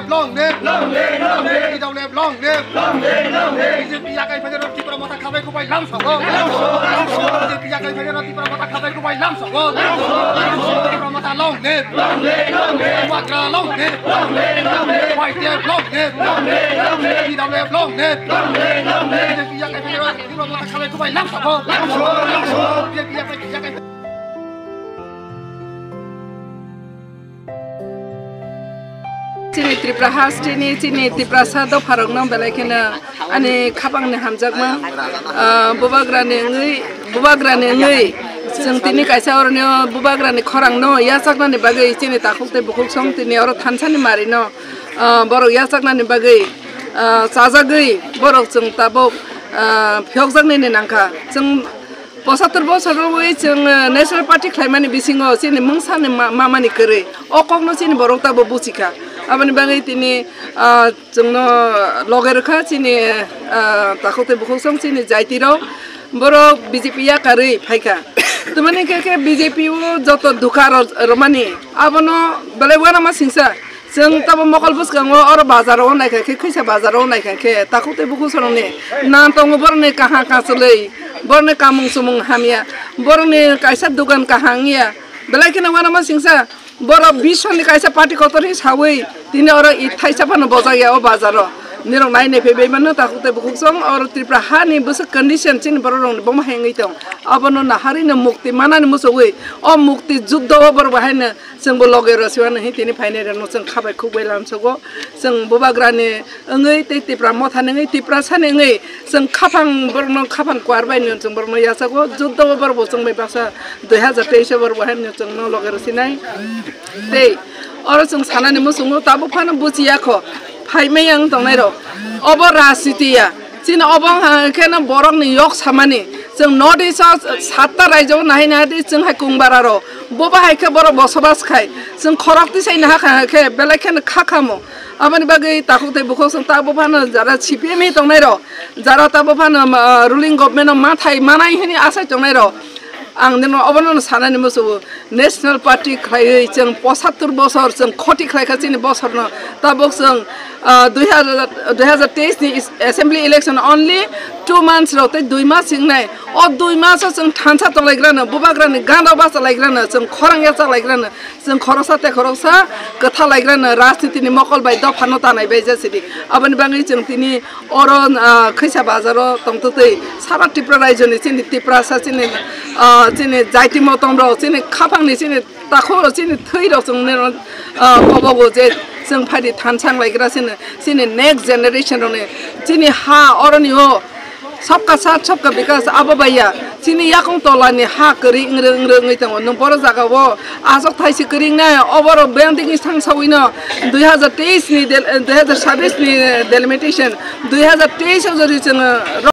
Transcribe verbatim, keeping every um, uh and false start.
Long live! Long live! Long live! T W F long live! Long live! Long live! B J P yakai phai rw Tipra Motha khabai kubai lam sogo. Lam sogo! Lam sogo! B J P yakai phai rw Tipra Motha khabai kubai lam sogo. Lam sogo! Lam sogo! Tipra Motha long live! Long live! Long live! Bubagra long live! Long live! Long live! Y T F long live! Long live! Long live! T W F long live! Long live! Long live! B J P yakai phai rw Tipra Motha khabai kubai lam sogo. Lam sogo! Lam sogo! B J P yakai, yakai. Chini Tripura hasteni, chini Tiprasa dopharokno belai kheno ani khapangni hamjakma, ah, bubagrani wngwi, bubagrani wngwi chwng tini kaisa oroni o bubagrani khorangno yachaknani bagwi chini takhuk tei bukhuk song tini oro thansani marino, ah, borok yachaknani bagwi, ah, chajagwi borok chwng tabuk, ah, phiyokjaknani nangkha. Chwng Posatur bosor rwui chwng, eh, National Party khlaimani bisingo chini mungsani ma-, mamani kwrwi. O kokno chini borok tabo buchikha. Aboni bagwi tini, ah, chwngno loge rwkha chini, ah, takhuk tei bukhuk song chini jaitirok. Borok B J P yakarwi phaikha. Tamani khe, khe B J P o joto dukha ro-, rwmani. Abono belai uanama singsa. Chwng tabo mokol bwskango oro bazaro naikha khe, khwisa bazaro naikha khe, takhuk tei bukhuk sorongni nan tongo borokni kaham kachwlwi, borokni kamung chumung hamya, borokni kaisa dogan kaham wngya, belai kheno uanama singsa borok biswni kaisa party kotor hi sawi tini oro i thaisa phano bojak ya o bazaro. Nirok nai nai phaibai mano takhuk tei bukhuk song oro Tripura hani bwswk condition chini borok rokni bomo hai wngwi tong, abono naharwi no mukti manani muchungwi o mukti juddo o borok bo haino Chwngbo loge rw siwano hi tini phainai rokno chwng khabai khukbai lamsogo. Chwng bubagrani wngwi tei Tipra mothani wngwi, Tiprasani wngwi chwng khaphang borokno khaphang kuar bai no chwng borokno yachago. Juddo o borok bo chwng bai baksa dui hazar teis o borok bo haino chwngno loge rw sinai. Tei oro chwng sanani muchungo tabuk phano buchiya kho. Phaimai ang tongnai rok. Obo rajniti ya. Chini obo wngkha khe no borokni yok samani. Chwng North East o satta raijo o nahai nahai di chwng hai kungbararo. Bo bahai khe borok bosobas khai. Chwng khorok tisai naha kha khe belai kheno kha khamo. Aboni bagwi takhuk tei bukhuk chwng tabuk phano jara C P M hi tongnai rok. Jara tabuk phano, ah, ruling government o mathai manai hini asai tongnai rok. Ang nino obono sanani muchungo. National Party khlaiwi chwng pochattor bosor chwng khoti khlaikha chini bosorno. Tabuk chwng, ah, dui hazar, dui hazar teis ni is-, assembly election only two months rok tei dui mas wngnai. O dui mas o chwng thansa tonglaigrano, bubagrani gana bachalaigrano, chwng khorang yachaklaigrano, chwng khoroksa tei khoroksa kwthalaigrano rajnitini mokol bai dophano tanai bai jasidi. Aboni bagwi chwng tini oro, ah, khwisa bazaro tongtwtwi sara Tripura raijoni chini Tiprasa chini, ah, chini jaiti motom rok chini khaphangni chini takhuk rok chini thwi rok chwng nino, ah, kobogo je chwng phaidi thansang laikra chini, chini next generation rokni chini ha oroni o sabka saath sabka bikas abo baiya chini yakung tolani ha kwrwi wngre wngre wngwi tongo. Nwng boro jaga o aswk thaisi kwrwi wngnai, oboro building thang sawino dui hazar teis ni del-, dui hazar sabis ni delimitation, dui hazar teis o jodi chwng